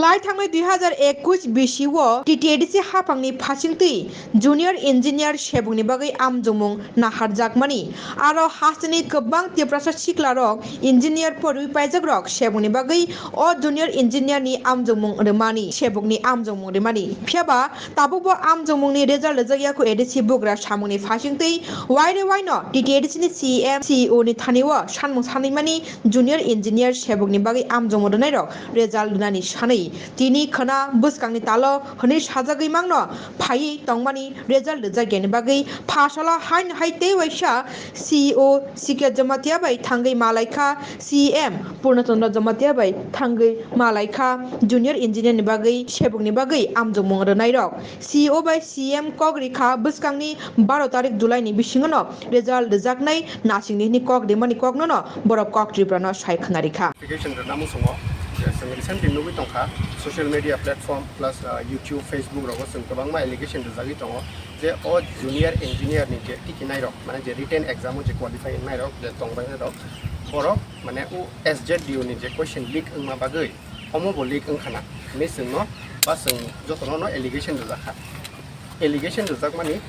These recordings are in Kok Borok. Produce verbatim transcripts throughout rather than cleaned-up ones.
Lai thangnai dui hazar ekush bisi o T T A D C haphangni phasingtwi junior engineer sebukni bagwi amjokmung naharjakmani. Aro hasteni kwbang Tiprasa siklarok engineer porwi paijakrok sebukni bagwi o junior engineer ni amjokmung rwmani, sebukni amjokmung rwmani. Phiyaba tabukbo amjokmungni result rwjakya kho A D C bugra samungni phasingtwi waire waino T T A D C ni C M, C E O ni thani o sanmung sanwi mani junior engineer sebukni bagwi amjokmung rwnairok result rwnani sanwi tini khwna bwskangni talo hwnwi sajagwi mangno phaiwi tongmani result rwjakyani bagwi pha salo haino hai tei waisa C E O C K Jamatia bai thangwi malaikha, C M Purna Chandra Jamatia bai thangwi malaikha, junior engineer ni bagwi sebukni bagwi amjokmung rwnairok. C E O bai C M kok rikha bwskangni baro tarik July ni bisingono result rwjaknai nasingni hwnwi kok rimani koknono borok Kok Tripura no sai khwnarikha. Notification rwna muchungo je chwng recently nugwi tongkha social media platform plus, uh, YouTube, Facebook rogo chwng kwbangma allegation rwjagwi tongo je o junior engineer ni je tikinairok mane je written exam o je qualify wngnairok je tongbainai rok borok mane o S Z D O ni je question leak wngma bagwi omo bo leak wngkhana hinwi chwngno ba chwng jotono no allegation rwjakha. Allegation rwjakmani,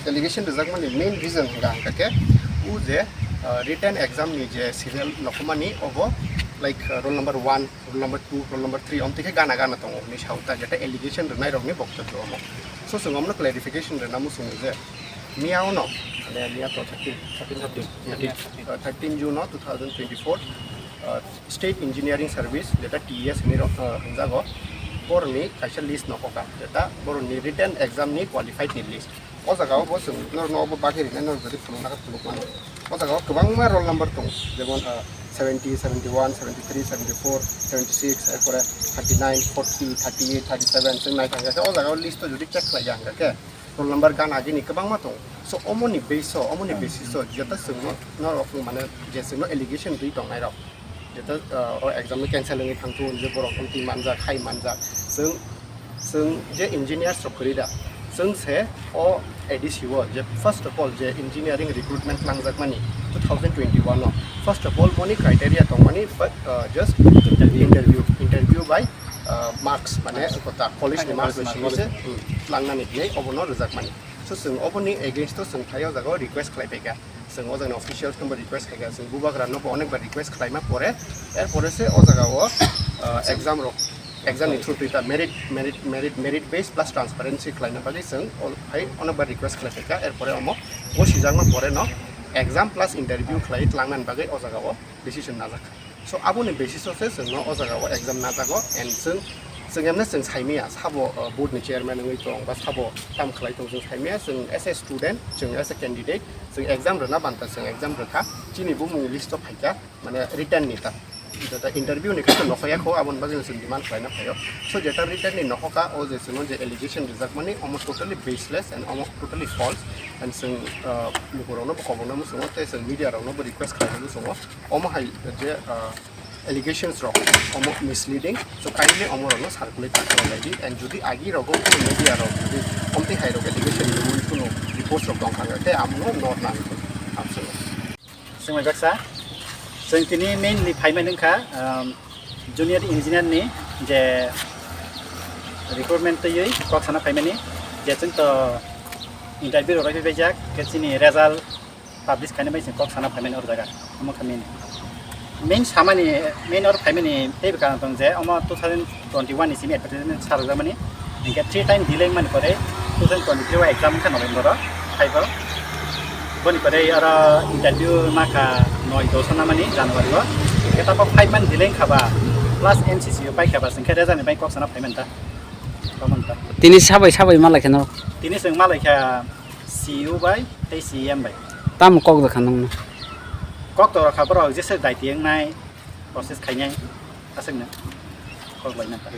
allegation rwjakmani main reason hwnka hwnka khe o je, uh, written exam ni je serial nokhomani obo like, uh, roll number one, roll number two, roll number three omtwi khe gana gana tongo hinwi sao ta jeta allegation rwnairokni boktobyo omo. So chwng omno clarification rwna muchungo je miya ono, mane miya to thirteen, thirteen, thirteen, uh, thirteen June o two thousand twenty-four, uh, State Engineering Service, jeta T E S hinwi rok, uh, hwnjago, borokni kaisa list nokhokha, jeta borokni written exam ni qualified ni list. O jaga o bo chwng norokno obo bagwi rwnai, norok jodi phunukna khe phunuk mano. O jaga o kwbangma roll number tongo, jemon, uh, seventy, seventy-one, seventy-three, seventy-four, seventy-six, erpore thirty-nine, forty, thirty-eight, thirty-seven, chwng naithang khe o jaga o list o jodi check khlai ya hwnkha khe, roll number gan agini kwbangma tongo. So, omoni base o, omoni basis o, jeta chwngno, norok mane je chwngno allegation rwi tongnairok, jeta, ah, o exam no cancel wngwi thangthun, je borok wngtwi manjak, hai manjak. Chwng, chwng je engineers rok kwrwi da, chwng se o A D C o, je first of all, je engineering recruitment langjakmani two thousand twenty-one o, first of all, moni criteria tongmani, but, ah, just interview, interview by uh, marks, mane kota college ni marks bai simi se, hmm, tlangnani hinwi obono rwjakmani. So chwng oboni against o chwng phai o jaga o request khlai phaikha. Chwng o jaga ni officials no bo request khaikha, chwng bubagra no bo onek bar request khlaima pore, er pore se o jaga o, uh, exam rok, exam ni through twi ta merit, merit, merit, merit base plus transparency khlaina bagwi chwng o hai onek bar request khlai phaikha, er pore omo bo sijakma pore no exam plus interview khlai tlangnani bagwi o jaga o decision najak. So, aboni basis o se chwngno o jaga o exam najago, and chwng, chwng emne chwng saimaya sabo, uh, board ni chairman wngwi tong ba sabo tam khlai tong, chwng saimaya, chwng as a student, chwng as a candidate, chwng exam rwna banta chwng exam rwkha, chini bumung list o phaikha, mane written ni ta. Jeta interview ni khe nokhorya kho, aboni bagwi chwng demand khlaina phaio. So, jeta written ni nokhoka, o je chwngno je allegation rijak mani, omo totally baseless and omo totally false, and chwng, uh, lukurokno bo kobokna muchungo tei chwng media rokno bo request khlaina muchungo. Omo hai je, ah, allegations rok omo misleading, so kindly omo rokno circulate ta khlai lai di, and jodi agi rogo kunu media rok jodi omtwi hai rok allegation rwui kunu reports rok tong kha khe, amno nor nang khe. Hamswk. Swngmai baksa, chwng tini mainly phaimani wngkha, um, junior engineer ni je recruitment twiwi kok sana phaimani, je chwng to interview rok raipai paijak, khe chini result publish khaina bai se kok sana phaimani oro jaga. Omo kha main. Main samani, main oro phaimani teibo karon tong je, omo two thousand twenty-one ni simi advertisement sarjakmani. Hinkhe three time delay mani pore two thousand twenty-three o exam kha November o, phaibo. Boni pore oro interview ma kha noi dos na mani January o. Hinkhe tapo five month delay kha ba, plus M C C o pai kha ba, hinkhe result ni bai kok sana phaimani ta. Tini sabai sabai malai khe no? Tini chwng malai kha C E O bai tei C E M bai. Tamo kok rwkha nwngno? Kok to rwkha borok jesa daiti wngnai, process khainai, aswkno kok laina ta.